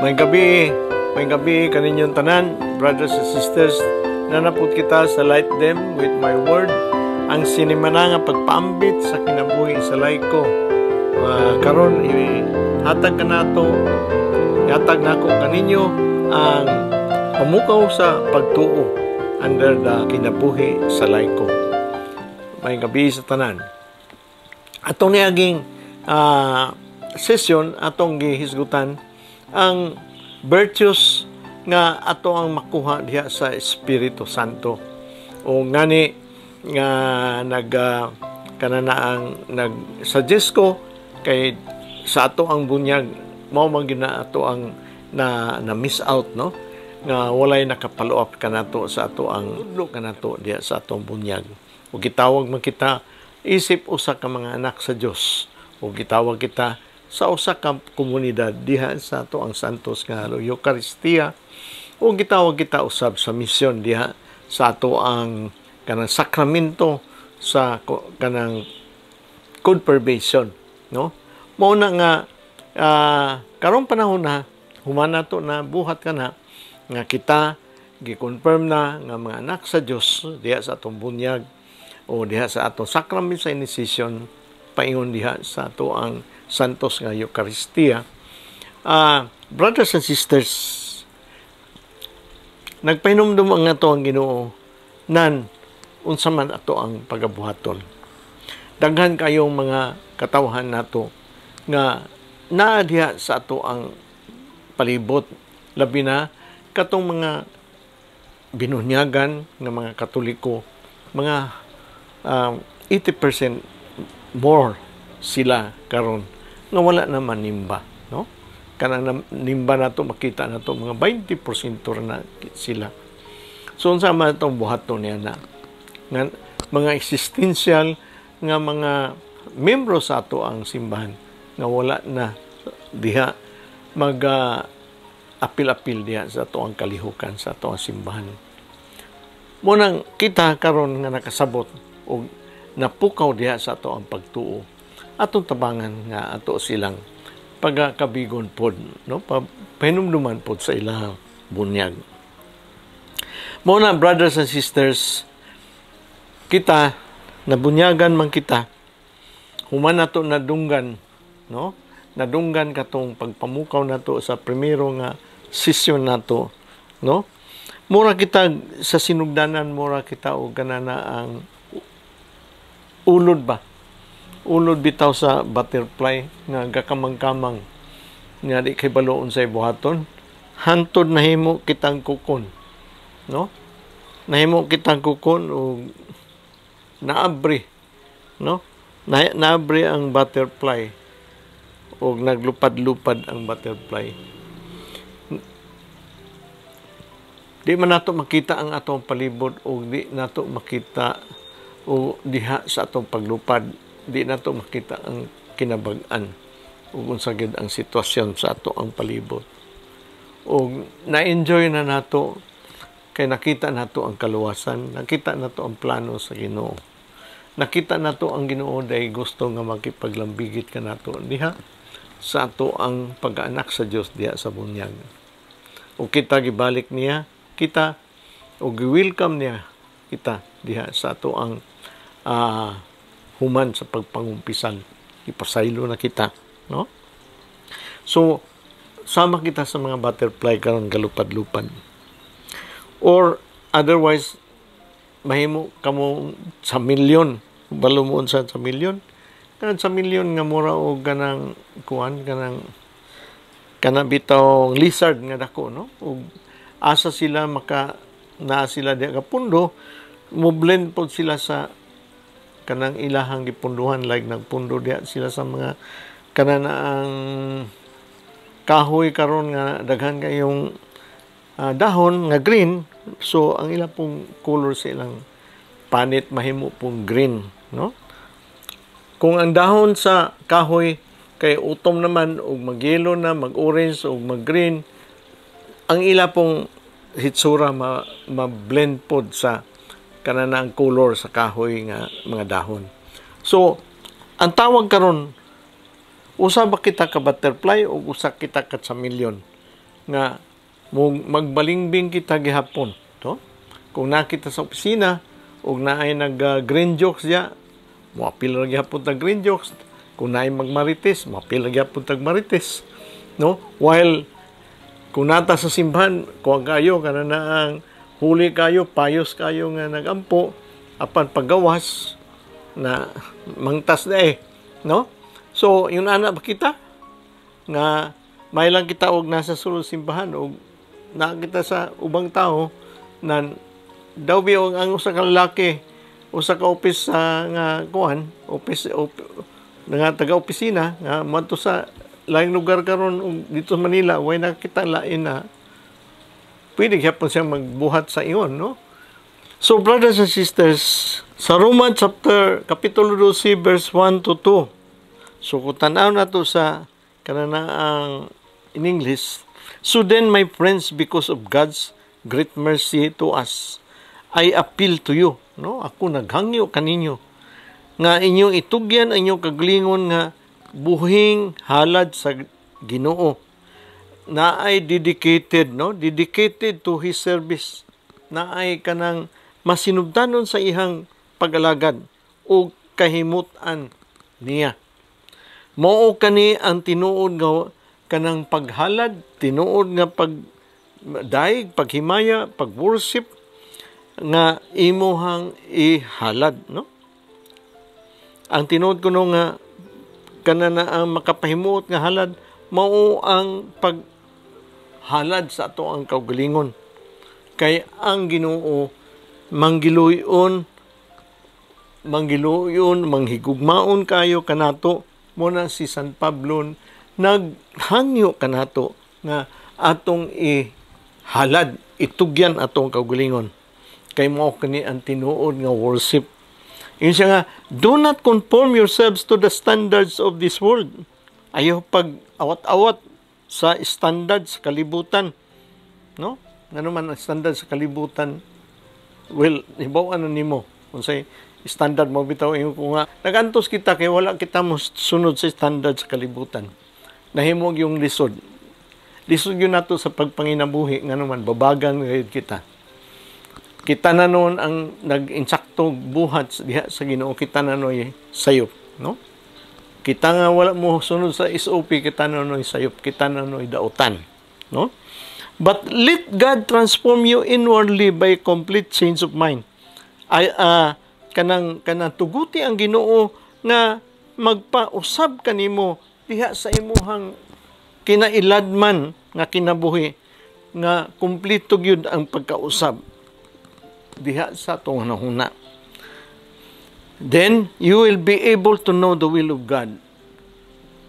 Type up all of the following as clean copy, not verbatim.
May gabi kaninyong tanan, brothers and sisters, naa na pud kita sa Light Them with My Word, ang sinimana nga pagpaambit sa kinabuhi sa laiko. Karon ihatag kanato, ihatag nako kaninyo ang pamukaw sa pagtuo under the kinabuhi sa laiko. May gabi sa tanan. Atong niaging session, atong gihisgutan ang virtues nga ato ang makuha diha sa Espiritu Santo. O ngani nga nag kanana ang nag-suggest ko kay sa ato ang bunyag mao man gyud na ato ang na miss out, no, nga walay nakapalo up kanato sa ato ang tudlo kanato diha sa atong bunyag. Ug gitawag man kita isip usa ka mga anak sa Dios ug gitawag kita sa usa ka komunidad diha sa ato ang Santos nga Eucharistia ug gitawag kita usab sa misyon diha sa ato ang kanang sakramento sa kanang confirmation, no? Mao na nga karong panahon na human nato na buhat kana nga kita gi-confirm na nga mga anak sa Dios diha sa atong bunyag o diha sa atong sacrament sa initiation paingon diha sa ato ang Santos nga Eucharistia. Brothers and sisters, nagpahinumdum ang ato ang Ginoo nan unsa man ato ang pagabuhaton. Daghan kayong mga katawhan nato nga naa diha sa ato ang palibot, labi na katong mga binunyagan nga mga Katoliko, mga 80% more sila karon nga wala naman nimba, no? Kanang nimba nato, makita nato mga 20% ra na sila. So unsa man itong buhaton niya na nga mga existential nga mga membro sa ato ang simbahan nga wala na diha mag apil-apil diha sa ato ang kalihukan sa ato ang simbahan? Mao nang kita karon nga nakasabot og napukaw diha sa ato ang pagtuo, atong tabangan nga ato silang pagkabigon pod, no, pahinumduman pod sa ilang bunyag. Mao na, brothers and sisters, kita nabunyagan man kita, human nato nadunggan, no, nadunggan katong pagpamukaw nato sa primero nga session nato, no? Mura kita sa sinugdanan, mura kita og kanana ang ulod ba, ulod bitaw sa butterfly nga gakamang-kamang nga di kay balo unsay buhaton hantod nahimo kitang cocoon, no? Nahimo kitang cocoon ug naabri, no, na, naabri ang butterfly ug naglupad-lupad ang butterfly. Di man nato makita ang atong palibot ug di nato makita o diha sa atong paglupad, di nato makita ang kinabag-an ug unsa gyud ang sitwasyon sa ato ang palibot. Ug na-enjoy na nato kay nakita nato ang kaluwasan, nakita nato ang plano sa Ginoo. Nakita nato ang Ginoo dahil gusto nga makipaglambigit kanato diha sa ato ang pag-anak sa Dios diha sa bunyag. Ug kita gibalik niya kita ug gi-welcome niya kita diha sa ato ang human sa pagpangumpisal. Ipasaylo na kita, no? So sama kita sa mga butterfly karon galupad-lupad. Or otherwise mahimo kamo sa milyon, balo mo unsa sa milyon, kanang sa milyon nga mura og kanang kuan, kanang kana bitaw lizard nga dako, no? Ug asa sila maka naa sila diha ka pundo, mo blend pod sila sa kanang ilahang gipunduhan, like nagpundo diha sila sa mga kanana ang kahoy karon nga daghan kayong dahon nga green. So ang ila pong color sa ilang panit mahimo pong green, no? Kung ang dahon sa kahoy kay autumn naman og mag-yellow na, mag-orange og mag-green, ang ila pong hitsura ma-blend pod sa kanana ang color sa kahoy nga mga dahon. So ang tawag karon, usa ba kita ka butterfly o usa kita ka chameleon? Nga magbalingbing kita gihapon, no? Kung nakita sa opisina ug naay nag green jokes diya, moapil ra gihapon tag green jokes. Kung naay magmarites, moapil ra gihapon tag marites, no? While kung nata sa simbahan, kuha kayo kana na ang huli kayo, payos kayo nga nagampo, apan paggawas na mangtas na eh, no? So, yun ana ba kita nga may lang kita og nasa sulod simbahan og nakita sa ubang tao na daw bi ang usa ka lalaki, usa ka office sa nga kuan office op, nga taga opisina nga moadto sa laing lugar karon ug dito sa Manila way nakita lain na pwede gyapon siya magbuhat sa ingon, no? So brothers and sisters, sa Roman chapter kapitulo 12 verse 1 to 2. So kung tan-aw nato sa kanana ang in English, "So then, my friends, because of God's great mercy to us, I appeal to you," no? Ako naghangyo kaninyo nga inyong itugyan ang inyong kagalingon nga buhing halad sa Ginoo na ay dedicated, no, dedicated to His service, na ay kanang masinubdanon sa ihang pag-alagad o kahimutan niya. Mao kani ang tinuod nga kanang paghalad, tinuod nga pag daig, paghimaya, pag-worship nga imuhang ihalad, no? Ang tinuod kuno nga kana na ang makapahimuot nga halad mao ang paghalad sa ato ang kaugalingon. Kay ang Ginoo manggiluyon, manggiluyon, manghigugmaon kayo kanato. Mo na si San Pablo naghangyo kanato nga atong ihalad, itugyan atong kaugalingon. Kay mao kani ang tinuod nga worship. Yun siya nga, "Do not conform yourselves to the standards of this world." Ayaw pag awat-awat sa standards sa kalibutan. No? Ano man ang standard sa kalibutan? Well, hibaw ano nimo? Kung say standard mo bitaw ingon ko nga nagantos kita kay wala kita mo sunod sa standard sa kalibutan. Nahimog yung lisod. Lisod yun nato sa pagpanginabuhi nga naman babagan gayud kita. Kita na noon ang nag-insakto buhat diha sa Ginoo, kita na noy sayop, no? Kita nga wala mo sunod sa SOP, kita na noy sayop, kita na noy dautan, no? "But let God transform you inwardly by complete change of mind." Ay kanang kanang tuguti ang Ginoo nga magpausab kanimo diha sa imuhang kinailadman nga kinabuhi nga kumpleto gyud ang pagkausab diha sa atong hunahuna. "Then you will be able to know the will of God."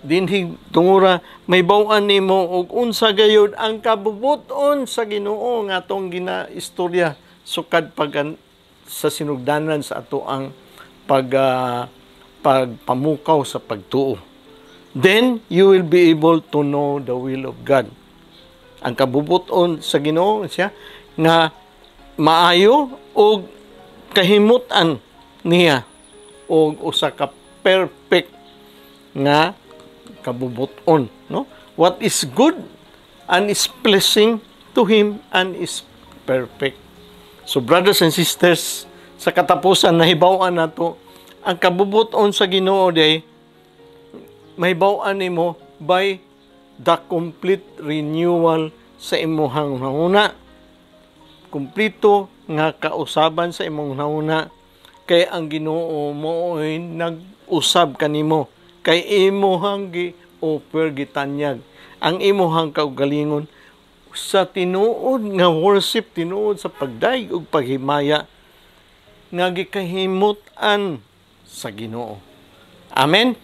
Dinhi tungura may baw-an nimo og unsa gayud ang kabubuton sa Ginoo nga atong ginaistorya sukad pag sa sinugdanan sa ato ang pagpamukaw sa pagtuo. "Then you will be able to know the will of God." Ang kabubuton sa Ginoo siya nga maayo og kahimutan niya og usa ka perfect nga kabubuton, no? "What is good and is pleasing to Him and is perfect." So brothers and sisters, sa katapusan nahibaw-an nato ang kabubuton sa Ginoo day mahibaw-an nimo by the complete renewal sa imuhang hunahuna, kumplito nga kausaban sa imong hunahuna, kay ang Ginoo mooy nag-usab kanimo kay imuhang gi-offer, gitanyag ang imuhang kaugalingon sa tinuod nga worship, tinuod sa pagdayeg ug paghimaya nga gikahimut-an sa Ginoo. Amen.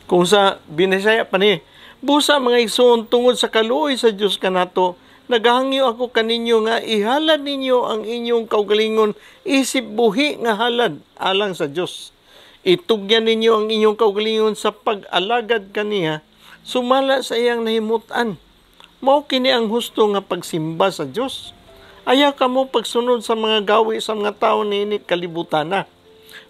Kung sa Binisaya pa ni, "Busa mga igsoon, tungod sa kaluoy sa Dios kanato, nagahangyo ako kaninyo nga ihalad ninyo ang inyong kaugalingon isip buhi nga halad alang sa Dios. Itugyan ninyo ang inyong kaugalingon sa pag-alagad kaniya sumala sa iyang nahimutan. Mao kini ang husto nga pagsimba sa Dios. Ayaw kamo pagsunod sa mga gawi sa mga tao niini kalibutan na.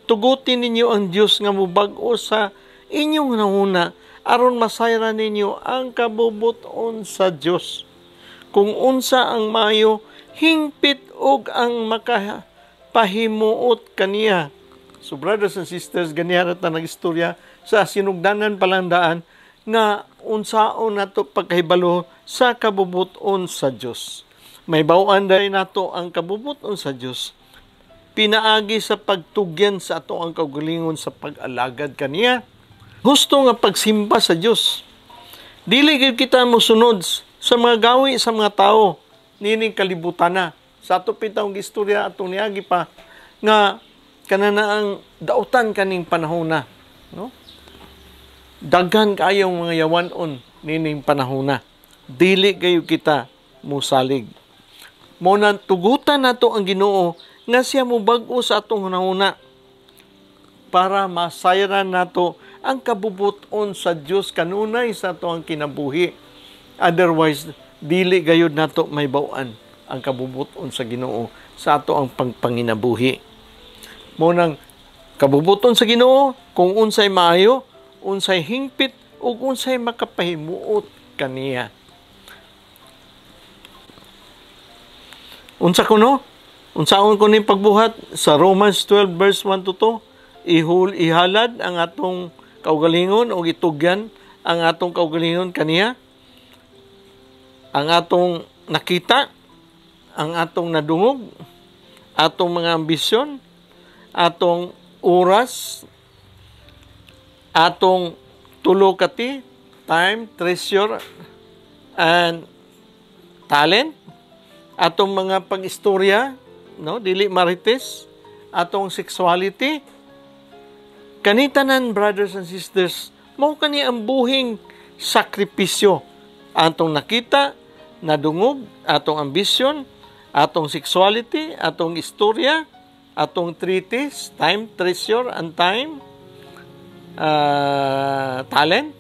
Tuguti ninyo ang Dios nga mubag-o sa inyong hunahuna aron masayran ninyo ang kabubuton sa Dios." Kung unsa ang maayo, hingpit ug ang makapahimuot kaniya. So brothers and sisters, ganihan ta nag-istorya sa sinugdanan palang daan nga unsaon nato pagkahibalo sa kabubuton sa Dios. May bawaan dahil nato ang kabubuton sa Dios pinaagi sa pagtugyan sa ato ang kaugalingon sa pag-alagad kaniya. Husto nga pagsimba sa Dios. Dili gyud kita mosunod sa mga gawi sa mga tao nining kalibutan na. Sa ato pitawng istorya atong niagi pa nga kanana ang dautan kaning panahon na, no? Daghan kayong mga yawanon nining panahon na. Dili kayo kita musalig. Mo na tugutan nato ang Ginoo nga siya mobag-o sa atong hunahuna para masayran nato ang kabubuton sa Dios kanunay sa ato ang kinabuhi. Otherwise, dili gayud nato may bawaan ang kabubuton sa Ginoo sa ato ang pangpanginabuhi. Mo nang kabubuton sa Ginoo kung unsay maayo, unsay hingpit ug unsay makapahimuot kaniya. Unsa kuno? Unsaon ko ning pagbuhat sa Romans 12 verse 1 to 2, ihalad ang atong kaugalingon o itugyan ang atong kaugalingon kaniya. Ang atong nakita, ang atong nadungog, atong mga ambisyon, atong oras, atong tulo kati, time, treasure, and talent, atong mga pag-istorya, no, dili marites, atong sexuality. Kani tanan, brothers and sisters, mao kani ang buhing sakripisyo. Atong nakita, nadungog, atong ambisyon, atong sexuality, atong istorya, atong treatise, time, treasure, and time, talent,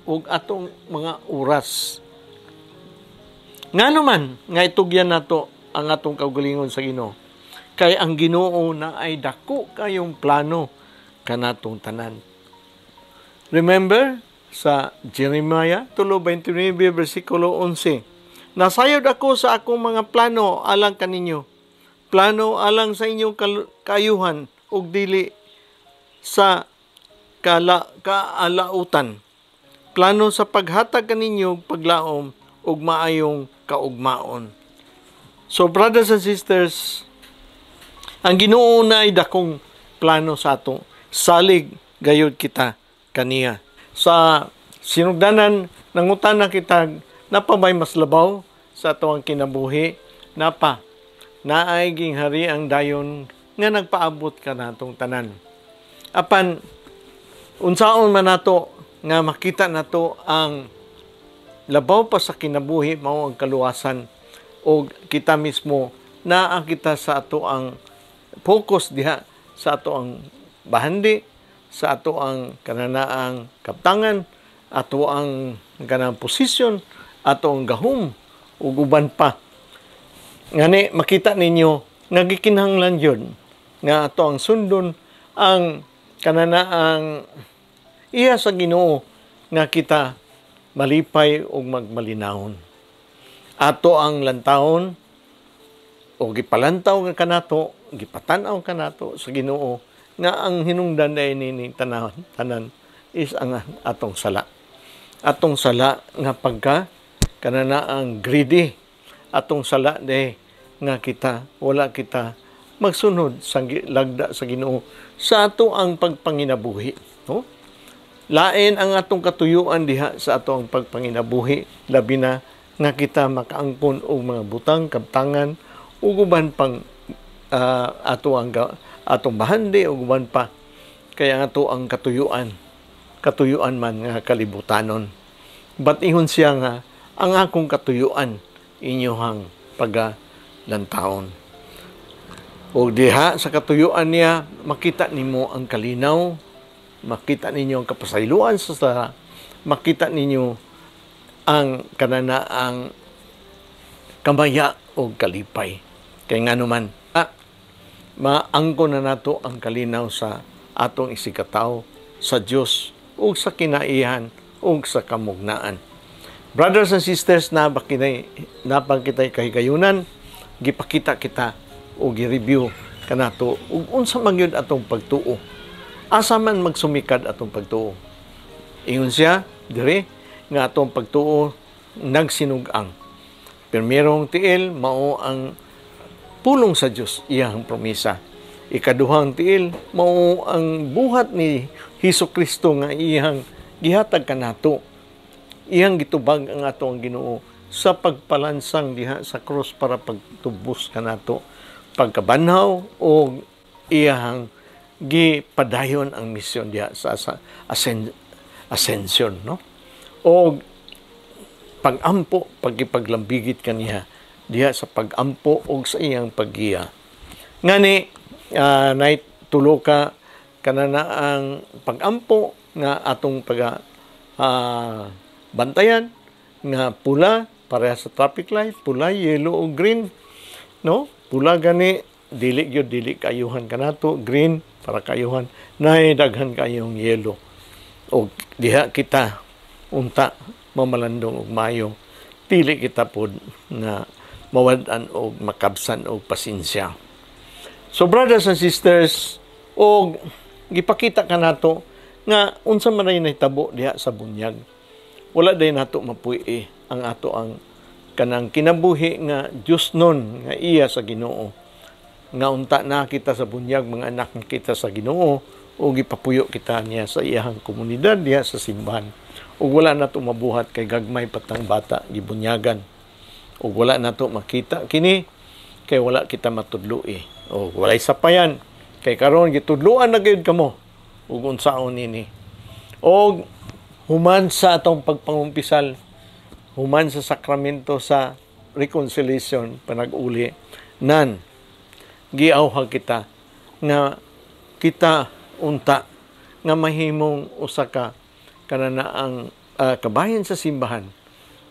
ug atong mga oras. Ngano man nga itugyan nato ang atong kaugalingon sa Ginoo? Kay ang Ginoo na ay dako kayong plano kanatong tanan. Remember sa Jeremiah 29 versikulo 11, nasayod ako sa akong mga plano alang kaninyo, plano alang sa inyong kaayuhan ug dili sa kaalautan, plano sa paghatag kaninyo paglaom ug maayong kaugmaon. So brothers and sisters, ang Ginoo na ay dakong plano sa ato. Salig gayud kita kaniya. Sa sinugdanan, nangutana kita, napa ba'y mas labaw sa ato ang kinabuhi? Napa, naay ginghari ang dayon nga nagpaabot kanatong tanan. Apan, unsaon man nato nga makita nato ang labaw pa sa kinabuhi mao ang kaluwasan, o kita mismo naa kita sa ato ang focus diha sa ato ang bahandi, sa ato ang kananaang kaptangan, ato ang kanang posisyon, ato ang gahom ug uban pa. Ngani makita ninyo nga gikinahanglan yun nga ato ang sundon ang kananaang iya sa Ginoo nga kita malipay ug magmalinahon. Ato ang lantawon o gipalantaw nga kanato, gipatan-aw kanato sa Ginoo nga ang hinungdan ay nini tanan is ang atong sala. Atong sala nga pagka kananaang greedy, atong sala de nga kita wala kita magsunod sa lagda sa Ginoo sa ato ang pagpanginabuhi, no? Lain ang atong katuyuan diha sa ato ang pagpanginabuhi, labi na nga kita makaangkon og mga butang, kabtangan ug uban pang ato ang atong bahandi ug uban pa. Kaya nga ato ang katuyuan, katuyuan man nga kalibutanon. But ingon siya nga ang akong katuyuan inyohang pagalantawon. Og diha sa katuyuan niya makita nimo ang kalinaw, makita ninyo ang kapasayloan sa sala, makita ninyo ang kananaang kamaya o kalipay. Kay ngano man, maangko na nato ang kalinaw sa atong isigkatawo sa Dios ug sa kinaihan ug sa kamugnaan. Brothers and sisters, na ba kinay napang kitay kahigayunan, gipakita kita o gi-review kanato ug unsa man gyud atong pagtuo. Asa man magsumikad atong pagtuo? Ingon siya dire nga atong pagtuo nagsinug-ang. Primerong tiil mao ang pulong sa Dios, iyang promisa. Ikaduhang tiil mao ang buhat ni Hesus Kristo nga iyang gihatag kanato. Iyang gitubag ang ato ang Ginoo sa pagpalansang diha sa krus para pagtubos kanato, pagkabanhaw o iyang gipadayon ang misyon diha sa ascension, no? O pagampo, pagkipaglambigit kaniya diha sa pagampo og sa iyang paggiya. Ngani night tulo ka kanana ang pagampo nga atong pag bantayan nga pula, pareha sa traffic light, pula, yellow o green, no? Pula gani dili gyud, dili kaayuhan kanato, green para kaayuhan, nay daghan kayong yellow og diha kita unta mamalandong og maayo, dili kita pod na mawad-an og makabsan og pasensya. So brothers and sisters, og gipakita kanato nga unsa man ay nahitabo diha sa bunyag. Wala day nato mapuy ang ato ang kanang kinabuhi nga Dios nun nga iya sa Ginoo, nga unta na kita sa bunyag, mga anak kita sa Ginoo o gipapuyo kita niya sa iyahang komunidad diha sa simbahan, ug wala nato mabuhat kay gagmay patang bata gibunyagan, ug wala nato makita kini kay wala kita matudloi, o walay sapayan kay karon gitudloan na gyud kamo ug unsaon nini. Og human sa atong pagpangumpisal, human sa sakramento sa reconciliation, panag-uli nan, giawhag kita nga kita unta nga mahimong usa ka kananaang kabahin sa simbahan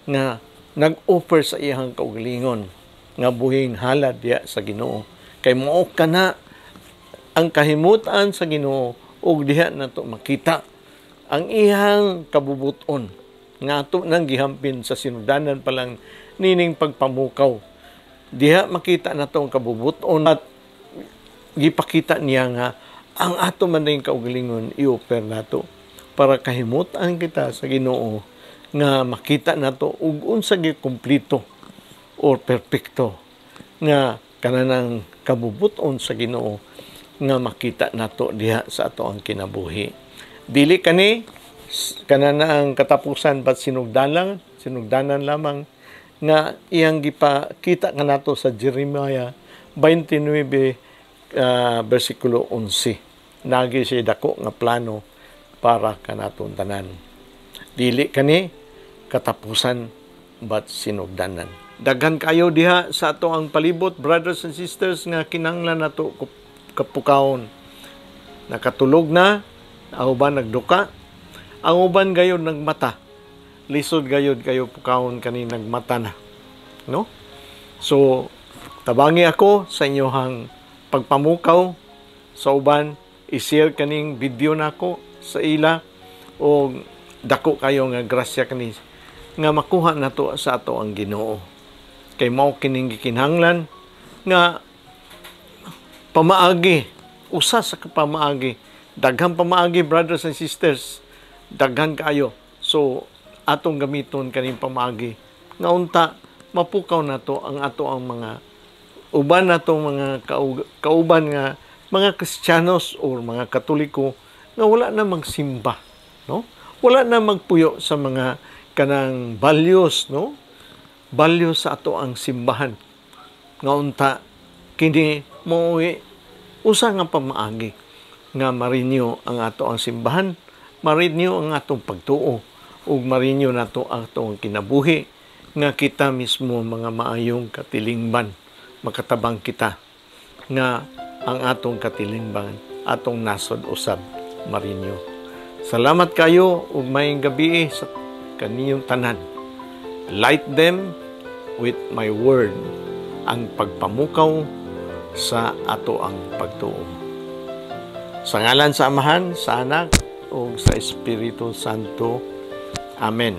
nga nag-offer sa iyang kaugalingon nga buhing halad diha sa Ginoo, kay mao kana ang kahimutan sa Ginoo, ug diha nato makita ang iyang kabubuton nga ato nang gihampin sa sinudanan pa lang nining pagpamukaw. Diha makita nato ang kabubuton at gipakita niya nga ang ato man ning kaugalingon i-offer nato para kahimutan kita sa Ginoo nga makita nato ug unsa gyud kumpleto or perpekto nga kananang kabubuton sa Ginoo nga makita nato diha sa ato ang kinabuhi. Dili kani kanana ang katapusan bat sinugdanan lamang nga iyang gipakita kanato sa Jeremiah 29 versikulo 11. Nagi siya dako nga plano para kanaton tanan. Dili kani katapusan bat sinugdanan. Daghan kayo diha sa ato ang palibot, brothers and sisters, nga kinahanglan nato kapukawon. Nakatulog na ang uban, nagduka ang uban, gayod nagmata. Lisod gayod kayo pukawon kani nagmata na, no? So tabangi ako sa inyohang pagpamukaw sa uban, i-share kaning video nako sa ila, o dako kayo nga grasya kani nga makuha nato sa ato ang Ginoo, kay mao kining gikinahanglan nga pamaagi, usa sa pamaagi. Daghan pamaagi, brothers and sisters, daghan kaayo. So atong gamiton kaning pamaagi nga unta mapukaw nato ang ato ang mga uban natong mga kauban nga mga Kristiyanos or mga Katoliko nga wala na magsimba, no? Wala na magpuyo sa mga kanang values, no? Values sa ato ang simbahan nga unta kini mo'y usa nga pamaagi nga ma-renew ang ato ang simbahan, ma-renew ang atong pagtuo, ug ma-renew nato ang atong kinabuhi nga kita mismo mga maayong katilingban, makatabang kita nga ang atong katilingban, atong nasod usab ma-renew. Salamat kayo ug maayong gabi sa kaniyong tanan. Light them with my word, ang pagpamukaw sa ato ang pagtuo. Sa ngalan sa Amahan, sa Anak, ug sa Espiritu Santo. Amen.